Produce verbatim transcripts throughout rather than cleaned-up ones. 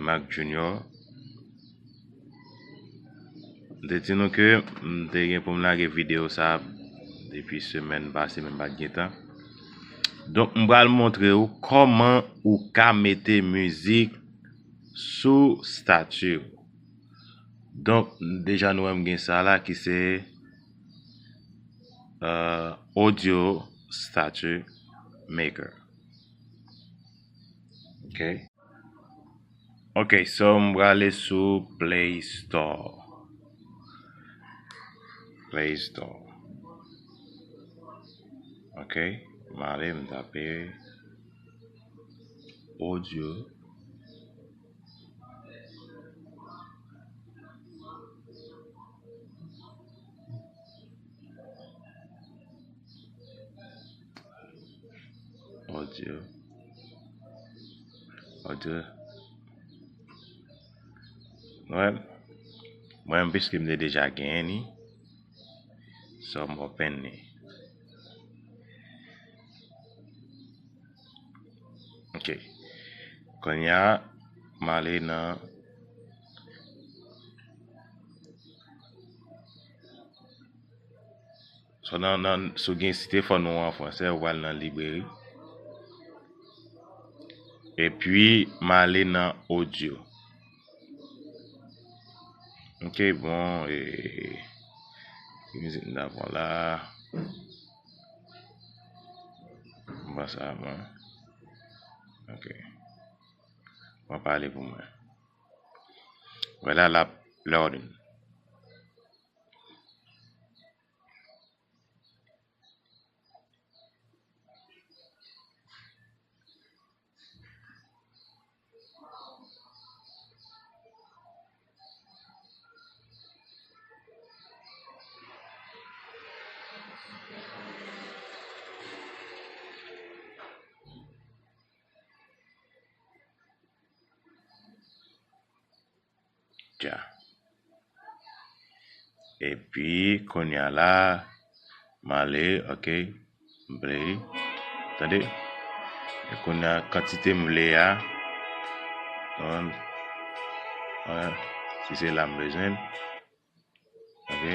Mac Junior. M te di nou ke m te gen pou m lage videyo sa depi semèn pase, men m pa t gen tan. Donk, m pral montre w kòman ou ka mete mizik sou stati w. Donk, deja nou wè m gen sa la ki se, euh, Audio Stati Maker. Ok. Ok, so m prale sou Play Store. Play Store. Ok, m ale, m tape Audio. Audio. Audio. Mwen, mwen, piske m te deja genyen ni, so m open ni. Ok. Kounye a, m ale nan, so nan, nan, si w gen, si telefòn ou an fransè, ou pral nan libreri. Epi, m ale nan audio. Ok, bon, e, ki mizik m ta pran la? M pran sa, bon. Ok. Mwen pale pou mwen. Vwala, l ap loading. Dja. Epi, kounye a la, m ale, ok, m play. Tande? E kounye a, kantite m vle a, an, an, si se la m bezwen. Ok?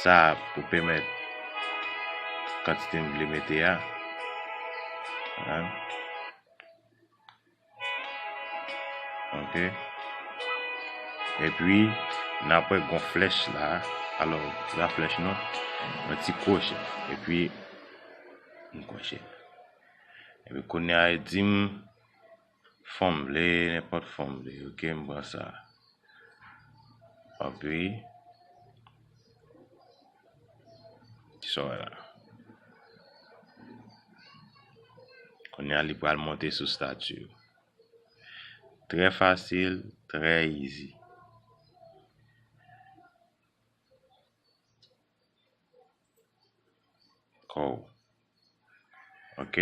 Sa pou pèmèt kantite m vle mete a. An. Ok. Epi, n ap wè gon flèch la. Alò, se pa flèch non. Yon ti kwochè. Epi, m kwochè. Epi, kounye a, e di m fon m vle, nenpòt fon m vle. Ok, m pran sa. Epi, sa w wè la. Kounye a, li pral monte sou stati w. Trè fasil, trè easy. Kò w. Ok,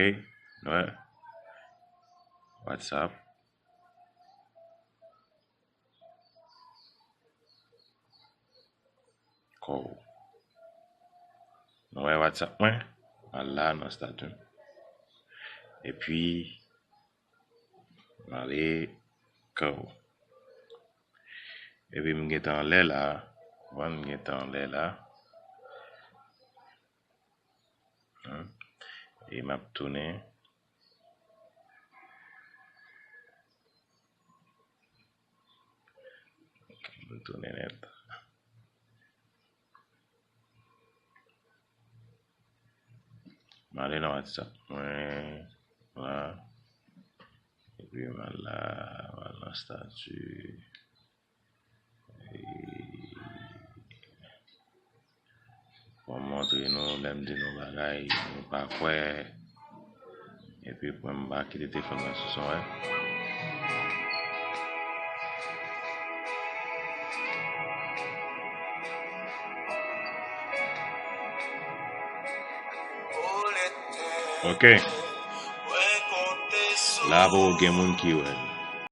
nou wè. WhatsApp. Kò w. Nou wè WhatsApp mwen? Al la nan stati. Epi, m ale kò w. Epi m gentan anlè la. Konprann, m gentan anlè la. An. E m ap tounen. Ok, m tounen nèt. M ale nan WhatsApp mwen la. Epi m al la, m al nan stati. E, pou m montre nou, lè m di nou bagay, nou pa kwè. Epi pou m pa kite telefòn mwen sou son, wi. Ok. La pou gen moun ki wè.